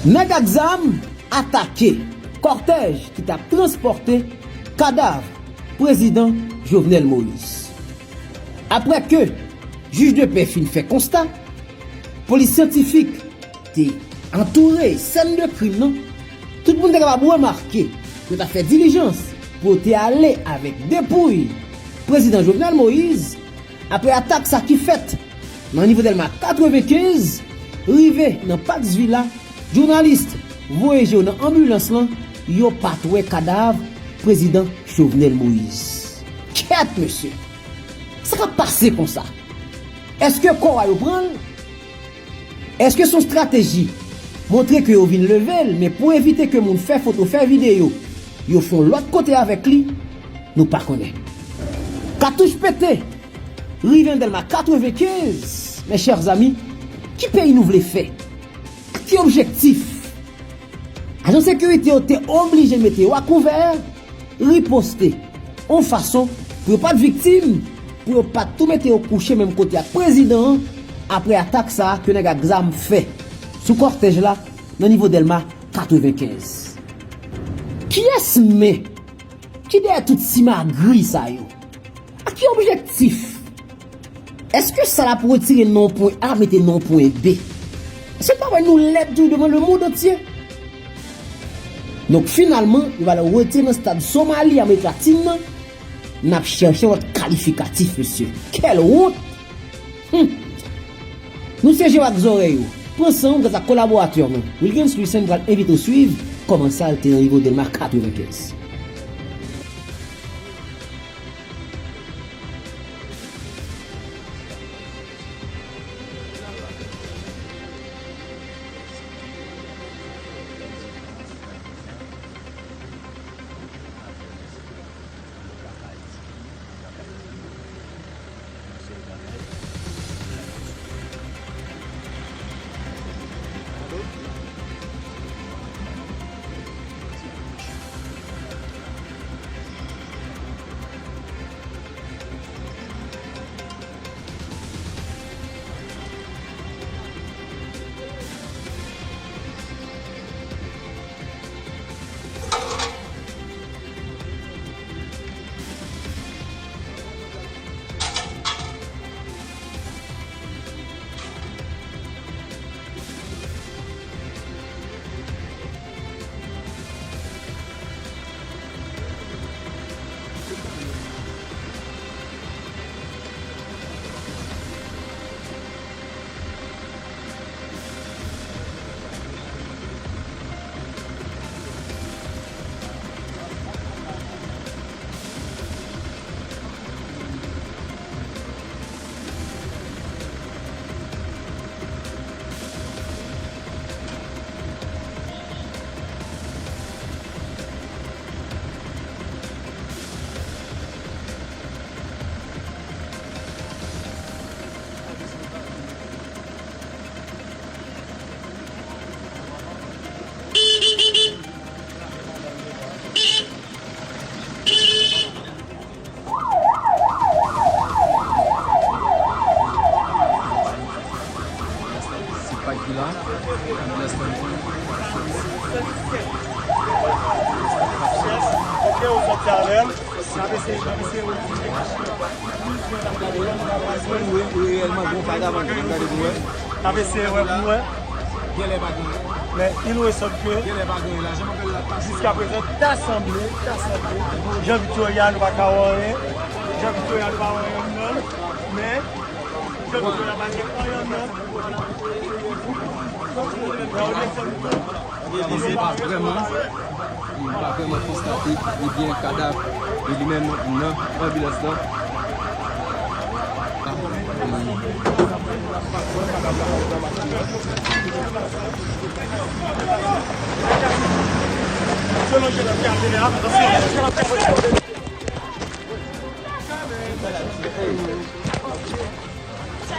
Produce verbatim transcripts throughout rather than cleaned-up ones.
Nèg ak zam atake kòtèj ki t ap transpòte kadav prezidan Jovenel Moïse. Aprè ke jij de pè fin fè konsta, polis syantifik te antoure sèn de krim nan, tout moun te kapab remake yo t ap fè dilijans pou yo te ale avèk depouy prezidan Jovenel Moïse. Aprè atak sa ki fèt nan nivo Dèlma katrevenkenz, rive nan Pax Villa, jounalis voye je yo nan anbilans lan, yo pa t wè kadav prezidan Jovenel Moïse. Kèt, mesye! Sa k ap pase konsa? Èske kò a yo pran l? Èske se yon estrateji montre ke yo vin leve l, men pou evite ke moun fè foto, fè videyo, yo fè yon lòt kote avèk li? Nou pa konnen. Katouch pete, rive nan Dèlma katrevenkenz, mes chers amis, ki peyi nou vle fè? Ak ki objektif? Ajan sekirite yo te oblije mete yo a kouvè, riposte yon fason pou yo pa t viktim, pou yo pa t tou mete yo kouche menm kote ak prezidan an, aprè atak sa a ke nèg ak zam fè sou kòtèj la nan nivo Dèlma katrevenkenz. Kiyès men ki dèyè tout simagri sa yo? Ak ki objektif? Èske sa la pou retire non pwen A, mete non pwen B? Èske pa wè nou lèd tou devan le monde entier? Donk, finalman, yo va retire nan stad Somali, Amerik Latin nan, n ap chèche lòt kalifikatif, mesye. Quelle honte! Hum. Nou se je w ak zòrèy ou. Pran san w gras ak kolaboratè nou, Wilgens Louis Saint, pral envite w swiv kòman sa te nan nivo Dèlma katrevenkenz. Se pa ki la. Pou ke ou sòti avè l, n ap eseye, n ap eseye retounen. Ou reyèlman gon kadav antre, gade pou wè. N ap eseye wè pou wè. Genlè pa genyen. Men il resòt ke jiskaprezan ta sanble, ta sanble Jan Viktorya nou pa ka wè anyen. Jan Viktorya nou pa wè anyen nan l. Men Jan Viktorya pa gen anyen nan l. Elize pa vrèman, li pa vrèman konstate, ebyen, kadav li menm nan anbilans lan.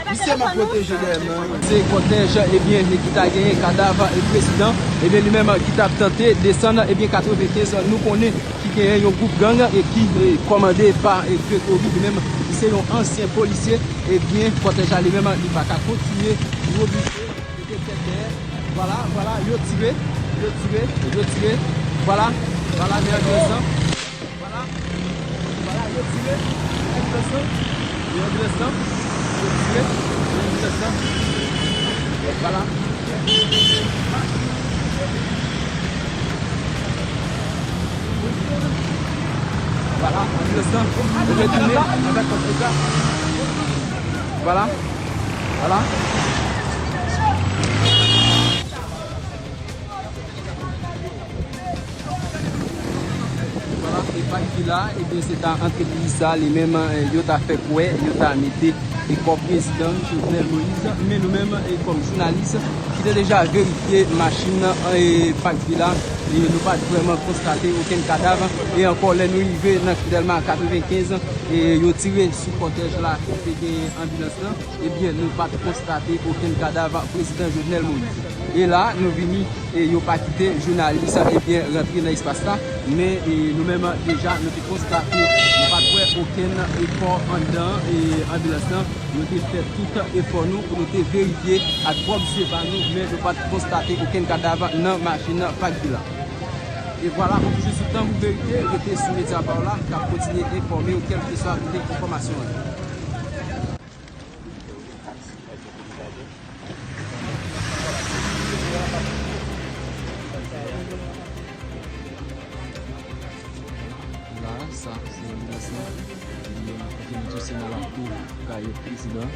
Misye m ap pwoteje dèyè m nan. Se kòtèj, ebyen, ki ta genyen kadav, e, prezidan, ebyen, li menm ki t ap tante desann, ebyen, katrevenkenz, nou konnen ki genyen yon gwoup gang, e, ki, e, kòmande pa, e, Gregory, li menm, li se yon ansyen polisye, ebyen, kòtèj la, li menm, li pa ka kontinye, li oblije mete tèt dèyè. Vwala, vwala, yo tire, yo tire, yo tire. Vwala, vwala, men anbilansman. Vwala, vwala, yo tire, men anbilansman. Men anbilansman, yo tire, men anbilansman. Vwala. Vwala, anbilansman, yo retounen avèk kòb sa. Vwala. Vwala. Vwala, e Pak Vila, ebyen, se ta antrepriz sa, li menm, eh, yo ta fè kwè, yo ta mete, e kò prezidan Jovenel Moïse, men nou menm, e kòm jounalis, ki te deja verifye machin nan, e Pak Vila, e nou pa t vrèman konstate okenn kadav, e ankò lè nou rive nan Dèlma katrevenkenz, e yo tire sou kòtèj la, ki te gen anbilans lan. Ebyen, nou pa t konstate okenn kadav prezidan Jovenel Moïse. E la, nou vini, e yo pa kite jounalis, ebyen, rantre nan espas la. Men, e nou menm, deja, nou te konstate, nou pa t wè okenn, e kò anndan, e anbilans lan. Nou te fè tout efò nou pou nou te verifye ak pwòp zye pa nou, men nou pa t konstate okenn kadav nan machin Pak Vila. E vwala, ou toujou sou Tanbou Verite, rete sou medya pa w la, k ap kontinye enfòme w kèlkeswa kote enfòmasyon an ye. La, sa, se yon mesaj. Li, e, ki nou touche nan lakou kay prezidan.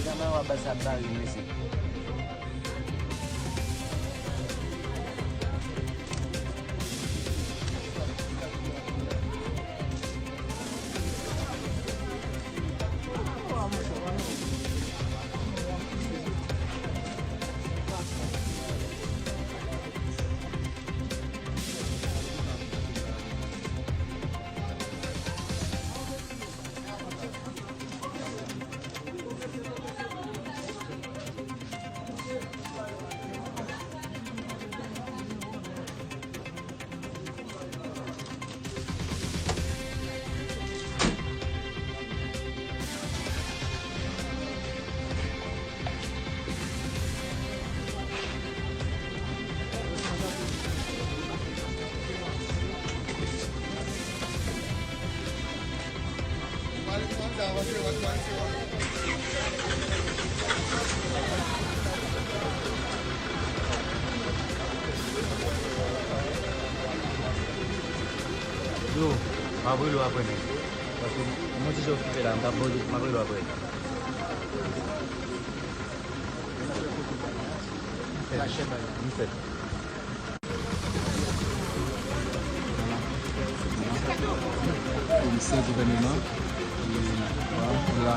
Nan w ap bay sa bare mesye. Yo, m ap rele w apre, men. Paske m gon ti jan okipe la, m t ap voye, m ap rele w apre. M fèt. M fèt. Komisè gouvèneman, e, la.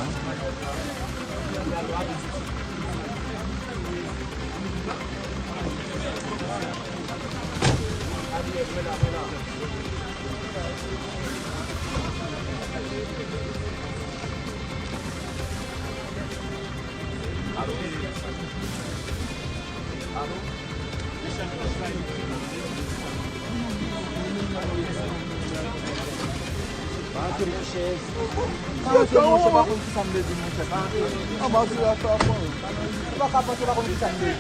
Pa antre nan chèz. Pa antre, monchè, pa konn kisa m vle di, monchè. Pa antre. Anba, antre la, sa fò. Ou pa ka panse, pa konn kisa m vle di.